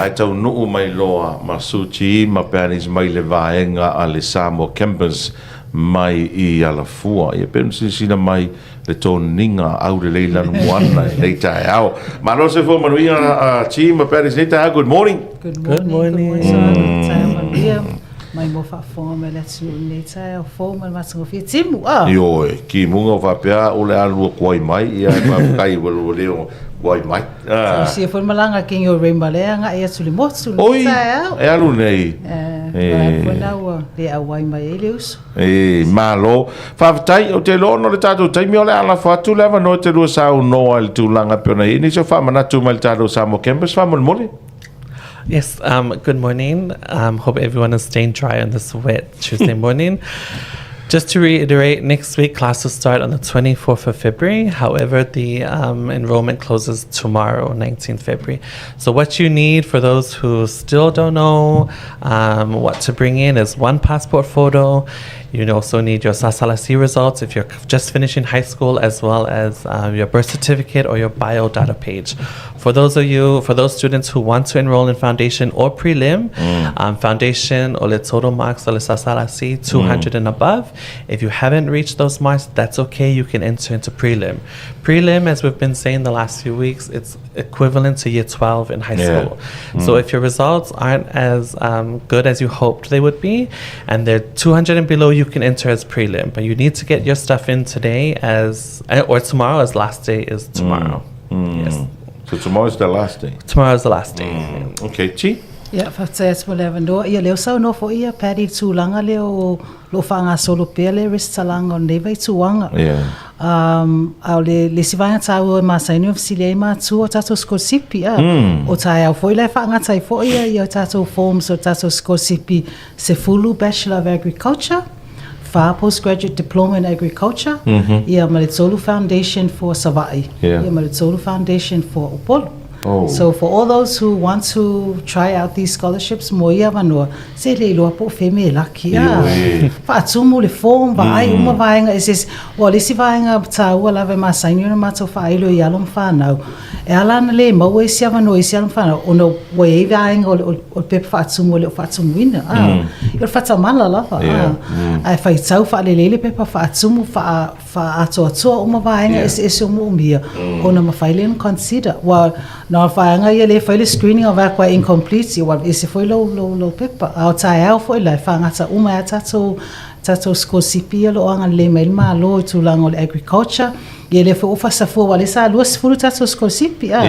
Ae taunuu mai loa ma Suti ma Patties mai le vaega a le Samoa Campus mai i Alafua. Ia pei ona silasila mai le toniga aulelei lanumoana i lenei taeao. Malo le soifua manuia Chi ma Patties i lenei taeao. Good morning. Good morning. Good morning. Good morning. Taeao manuia. Mai mo faafofoga mai le atunuu i lenei taeao fou ma le matagofie. Timu, ah! Ioe, kimuga o faapea o le a lua kuai mai, ia faafetai ua lua leo kuai mai. Ah. Sia foi malaga a King o Rainbow le agai atu le motu le Oi, taeao. e alu nei. Eh, foi na ua le auai mai ai le uso. E, malo. Faafetai, ou te iloa ona o le tatou taimi o le a lafo atu le avanoa e te lua saunoa i le tulaga e pei ona i ai nisi o faamanatu mai le tatou Samoa Campus faamolemole. Yes, good morning. Hope everyone is staying dry on this wet Tuesday morning. Just to reiterate, next week classes start on the 24th of February. However, the enrollment closes tomorrow, 19th February. So what you need for those who still don't know what to bring in is one passport photo. You also need your SSLC results if you're just finishing high school, as well as your birth certificate or your bio data page. For those of you, for those students who want to enroll in foundation or prelim, foundation o le total marks o le SSLC 200 and above. If you haven't reached those marks, that's okay. You can enter into prelim. Prelim, as we've been saying the last few weeks, it's equivalent to year 12 in high school. So if your results aren't as good as you hoped they would be, and they're 200 and below, you can enter as prelim. But you need to get your stuff in today as or tomorrow, as last day is tomorrow. Yes. So tomorrow is the last day. Tomorrow is the last day. Okay, Chi? Ia, faafetai atu mo le avanoa. Ia, lea ua saunoa foi ia Patty i le tulaga lea o lo o faagasolo pea le resitalaga o lenei vaituaga. Um, a o le, le isi vaega taua e masani ona fesili ai matua o tatou sikolasipi, a. O taeao foi la e faagata ai foi ia, ia tatou forms o tatou sikolasipi 10 Bachelor of Agriculture, 4 Postgraduate Diploma in Agriculture, ia ma le 3 Foundation for Savaii, ia ma le 3 Foundation for Upolu. Oh. So for all those who want to try out these scholarships mo ia avanoa, se le iloa po o fea me laki. Ah, faatumu le form, vaai uma vaega eseese. Ua o le isi vaega taua lava e masani ona matou faailo i alo ma fanau, e ala ana le maua isi avanoa i isi alo ma fanau, ona ua i ai vaega o le, o le pepa faatumu e le o faatumuina. Ah, Ia o le faatamala lava. Ah, ae faitau faalelei le pepa faatumu, faa, faaatoatoa uma vaega eseese o moomia ona mafai lea ona consider. Ua na o le vaega ia lea e fai le screening a vaea koe incomplete ia ua ese foi lou lou lou pepa. A o taeao foi la e faagata uma ai a tatou tatou sikolasipi ia o lo o agalelei mai ai le Malo i tulaga o le agriculture. Ia lea foi ua faasafua aua lea sa 20 tatou sikolasipi a.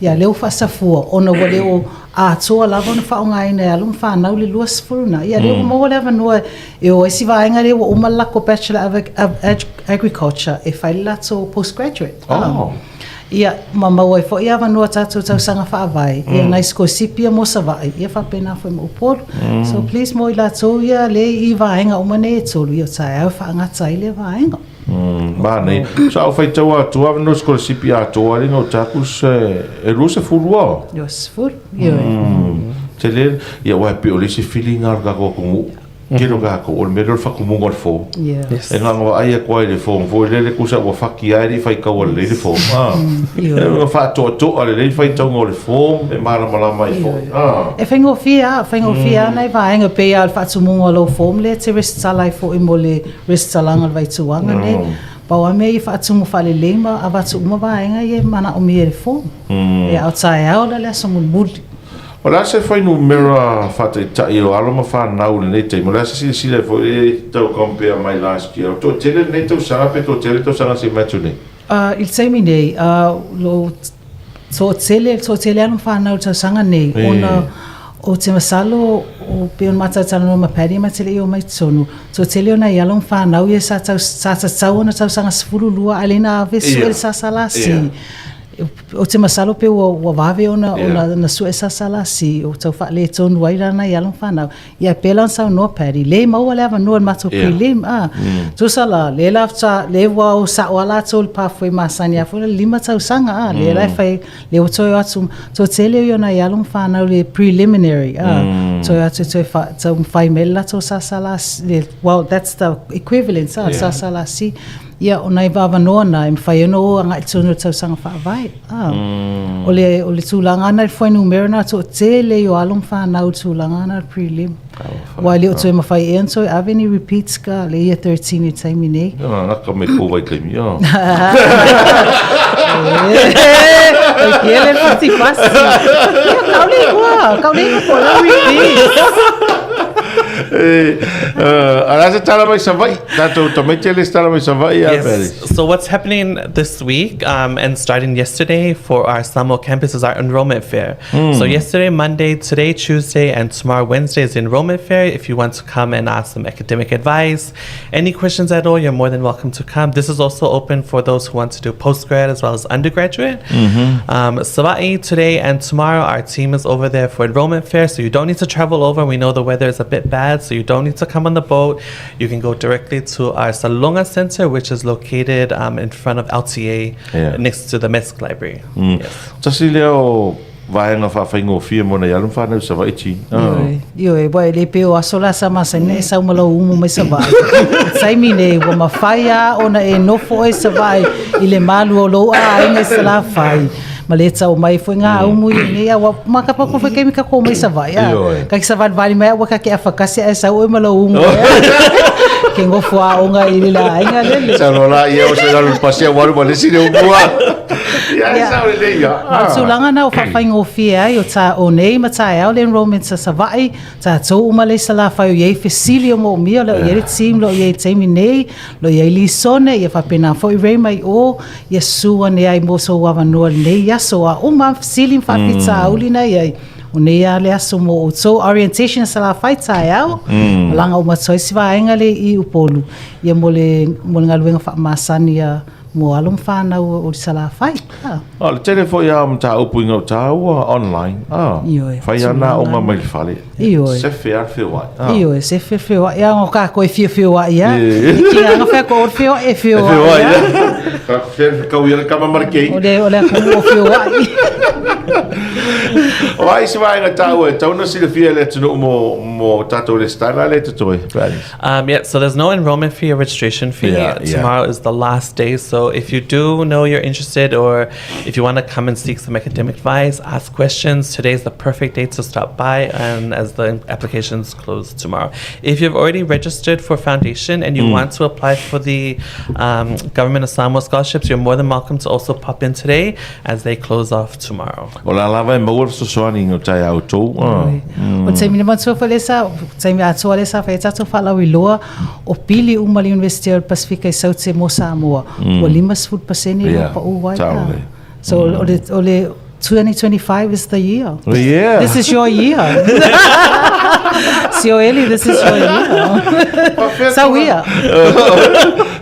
Ia lea ua faasafua ona ua le o atoa lava ona faaaogaina e alo ma fanau le 20 na. Ia lea ua maua le avanoa e o ai isi vaega lea ua uma le latou Bachelor of Agriculture e fai le latou postgraduate. Oh. Ia, ma maua ai foi avanoa tatou tausaga faavae, ia nai sikolasipi ia mo Savaii, ia faapena foi ma Upolu. So please mo i latou ia lea i vaega uma nei e tolu, ia o taeao e faagata ai lea vaega. Manaia. Sa ou faitau atu avanoa sikolasipi atoa ai no taku se e 20 ao. 20, ioe. Tele, ia aua e pei o le isi feeling lava o le tatou atunuu. Tele o tatou, o le mea lea o le faatumuga o le form. E na ona vaai atu lava i le form foi lele tusa ua fati lava e le i faitaua lelei le form. E ona faatoatoa lelei le faitauga o le form e malamalama ai foi. E faigofie lava, faigofie lava nai vaega e pei lava o le faatumuga o lau form lea e te resitala ai foi mo le resitalaga o le vaituaga nei. Pau lava mea ia faatumu faalelei ma avatu uma vaega ia e manaomia e le form. Ia a o taeao la le aso mulimuli. O le a se fuainumera faataitai o alo ma fanau i lenei taimi? O le a se silasila ai foi e tau compare mai last year? O toatele lenei tausaga pe toatele tausaga se i mai atu nei? I le taimi nei, o toatele, toatele alo ma fanau i le tausaga nei, ona o te masalo o pei ona matou talanoa ma Paddy ma te le i o mai totonu, toatele o nai alo ma fanau ia sa tau, sa tatau ona tausaga 12 ae le na ave sue le SSLC. Ou te masalo pe ua, ua vave ona, yeah. ona, ona sue SSLC o tau faaletonu ai la nai alo ma fanau. Ia pei la ona saunoa Paddy, le maua le avanoa i le matou yeah. prelim. Ah. Tusa la, le la ta, le ua o sao a latou le pathway masani a foi le 5 tausaga. Ah. Le la e fai, le ua toe o atu, toe tele ia nai alo ma fanau le preliminary. Ah. Toe o atu toe fa, tau fai mai le latou SSLC. Well, that's the equivalent, ah, yeah. SSLC. Ia, o nai avanoa na e mafai ai ona o agai i totonu o le tausaga faavae. O le, o le tulaga lava na i le fuainumera na toatele ia o alo ma fanau i le tulaga lena o le prelim. Aua e le o toe mafai ea ona toe ave ni repeats ka le year 13 i le taimi nei. Ia, na gata mai kou vaitaimi, ia. Oi kele le fasifasi. Ia, kau le igoa, kau le igoa po o le repeats. A la se tala mai Savaii, tatou tamaiti le se tala mai Savaii ia Yes. So what's happening this week and starting yesterday for our Samoa campus is our enrollment fair. So yesterday, Monday, today, Tuesday, and tomorrow, Wednesday is the enrollment fair. If you want to come and ask some academic advice, any questions at all, you're more than welcome to come. This is also open for those who want to do postgrad as well as undergraduate. Savaii today and tomorrow, our team is over there for enrollment fair, so you don't need to travel over. We know the weather is a bit bad, so you don't need to come on the boat. You can go directly to our Salelologa Center, which is located in front of LTA, next to the MESC Library. Yes. Tasi lea o vaega faafaigofie mo nai alo ma fanau i Savaii ti. Ioe, ioe, ua e le pei o aso la sa masani ona e sau ma lou umu mai Savaii. O le taimi nei, ua mafai lava ona e nofo oe i Savaii i le malu o lou aiga i Salafai, ma le tau mai foi ngā umu i nei, a ua makapa koe foi kaimi ka kō mai Savaii, a. Ioe. Ka ki savalivali mai au ua ka ke afakasi ae sau oe ma lou umu ea. Ke ngofo aoga i le la aiga lele. Sau loa la ia o se lalo pasia walu ma le isi le umu a. Ia e sao lelei ia. Ma le tulaga na o faafaigofie ai o ta o nei ma taeao le enrollment sa Savaii, tatou uma le i Salafai o i ai fesili o moomia, o le o i ai le team o lo o i ai i le taimi nei, o lo o i ai Lisone, ia faapena foi Ray mai o, ia susu ane ai mo sou avanoa i lenei aso. A uma fesili ma faafitauli na i ai, o nei lava le aso mo outou. Orientation a Salafai taeao, malaga uma atu ai si vaega lea i Upolu, ia mo le, mo le galuega faamasani a mo alo ma fanau o le Salafai. Ah. O le tele foi lava o mataupu i gauta ua online. Ah. Ioe. Fai lava na aoga mai le fale. Ioe. Sefe lava le feoai. Ah. Ioe, sefe le feoai. Ia, o kākou e fia feoai lava. E kinga fai ko o le feoai e feoai. E feoai. Ka kau ia le kama ma le keiki. O le, o le atunuu o feoai. O ai se vaega taua e tatau ona silafia e le atunuu mo, mo tatou resitala lea e totoe, Gladys? Yeah, so there's no enrollment fee or registration fee. Yeah. Tomorrow is the last day. So if you do know you're interested or if you want to come and seek some academic advice, ask questions, today's the perfect day to stop by and as the applications close tomorrow. If you've already registered for foundation and you want to apply for the Government of Samoa scholarships, you're more than welcome to also pop in today as they close off tomorrow. O la lava e maua le fesoasoani i gauta ia outou. O le taimi le matua foi lea sa, taimi atoa lea sa fai ai tatou faalauiloa, o pili uma le Iunivesite o le Pasefika i Saute mo Samoa, ua 50% le pau ai. So o le, o le 2025 is the year. Yeah. This is your year. Sioeli, this is your year. Sau ia.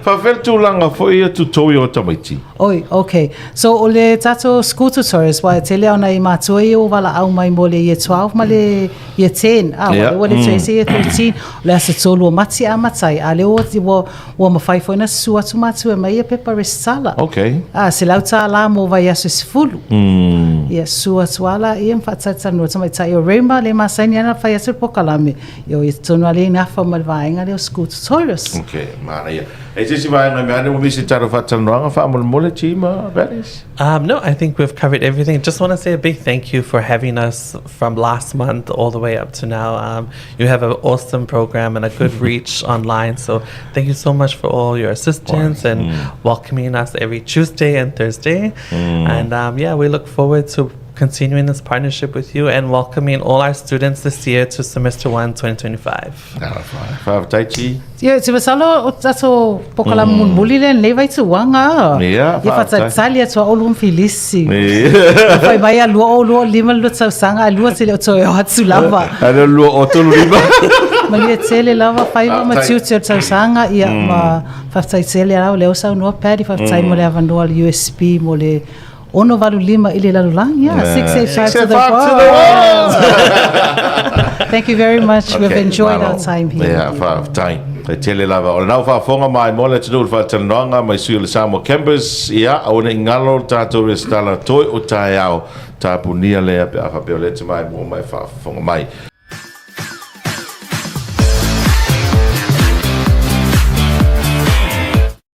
Faafefea le tulaga foi ia tutorial a tamaiti? Oi, ok. So o le tatou school tutorials, aua e tele lava ona i matua ia ua valaau mai mo le year 12 ma le year 10. Ah, ua leva le toe year 13, o le aso 3 o Mati e amata ai. A lea ua, ua, ua mafai foi ona susu atu matua e aumai ia pepa resitala. Ok. Ah, $100 mo vaiaso e 10. Ia, susu atu lava laia ma faatalitali tamaitai o Rema le masani ana fai atu le polokalame. Ia, o ia tonu lava lea i nafa ma le vaega lea o school tutorials. Ok, manaia. E se isi vaega mea ane ua misi talo faatalanoaga faamolemole Tim ma Gladys? No, I think we've covered everything. Just want to say a big thank you for having us from last month all the way up to now. You have an awesome program and a good reach online. So thank you so much for all your assistance and welcoming us every Tuesday and Thursday. And yeah, we look forward to continuing this partnership with you and welcoming all our students this year to semester 1 2025. Faafetai Chi. Ia, te masalo o tatou polokalame mulimuli lea lenei vaituaga. Ia, Ia faafetai. faatalitali atu a Ulu ma Filisi. Ia. Fai mai a 2025 le lua tausaga, ae lua te le o toe o atu lava. Ae le o le 2035. Manuia tele lava, faiva ma Faafetai. tiute o le tausaga, ia, ma faafetai tele lava, o lea ua saunoa Paddy, faafetai mo le avanoa a le USP mo le 685 i le lalolagi, ia, 685 to the world. Thank you very much. We've enjoyed our time here. Ia, faafetai. E tele lava. O lena ua faafofoga mai mo le atunuu i le faatalanoaga mai sui o le Samoa Campus. Ia, aua ne i galo le tatou resitala toe o taeao. Tapunia lea pe a faapea o lea te maimoa mai faafofoga mai.